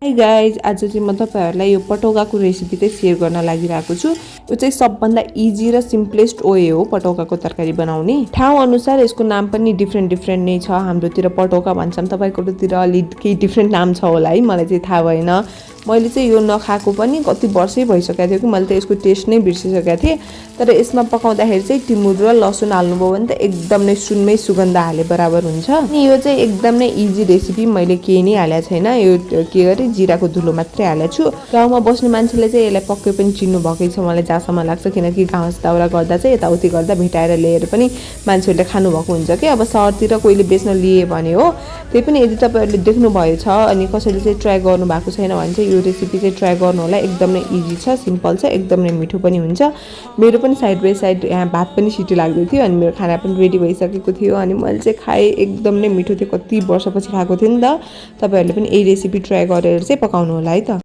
Hi guys, आज चाहिँ म तपाईँहरूलाई यो पटौकाको रेसिपी चाहिँ सेयर गर्न लागिरहेको छु। यो चाहिँ सबभन्दा इजी र सिम्पलेस्ट वे हो पटौकाको तरकारी बनाउने। ठाउँ अनुसार यसको नाम पनि डिफ्रेन्ट नै छ। हाम्रोतिर पटौका भन्छौँ, तपाईँकोतिर अलिक केही डिफ्रेन्ट नाम छ होला है, मलाई चाहिँ थाहा भएन। मैले चाहिँ यो नखाएको पनि कति वर्षै भइसकेको थियो कि मैले त यसको टेस्ट नै बिर्सिसकेको थिएँ। तर यसमा पकाउँदाखेरि चाहिँ टिमुर र लसुन हाल्नुभयो भने त एकदम नै सुनमै सुगन्ध हाले बराबर हुन्छ। अनि यो चाहिँ एकदम नै इजी रेसिपी, मैले केही नै हालेको छैन। यो के गरे जिराको धुलो मात्रै हालेको छु। गाउँमा बस्ने मान्छेले चाहिँ यसलाई पक्कै पनि चिन्नु भएकै छ मलाई जहाँसम्म लाग्छ, किनकि घाँस दाउरा गर्दा चाहिँ यताउति गर्दा भेटाएर ल्याएर पनि मान्छेहरूले खानुभएको हुन्छ कि। अब सहरतिर कोहीले बेच्न लिए भने हो, त्यही पनि यदि तपाईँहरूले देख्नुभएको छ अनि कसैले चाहिँ ट्राई गर्नु भएको छैन भने चाहिँ यो रेसिपी चाहिँ ट्राई गर्नु होला। एकदम नै इजी छ, सिम्पल छ, एकदम नै मिठो पनि हुन्छ। मेरो पनि साइड बाई साइड यहाँ भात पनि सिटी लाग्दै थियो अनि मेरो खाना पनि रेडी भइसकेको थियो अनि मैले चाहिँ खाएँ। एकदम नै मिठो थियो, कति वर्षपछि खाएको थिएँ नि त। तपाईँहरूले पनि यही रेसिपी ट्राई गरेर चाहिँ पकाउनु होला है त।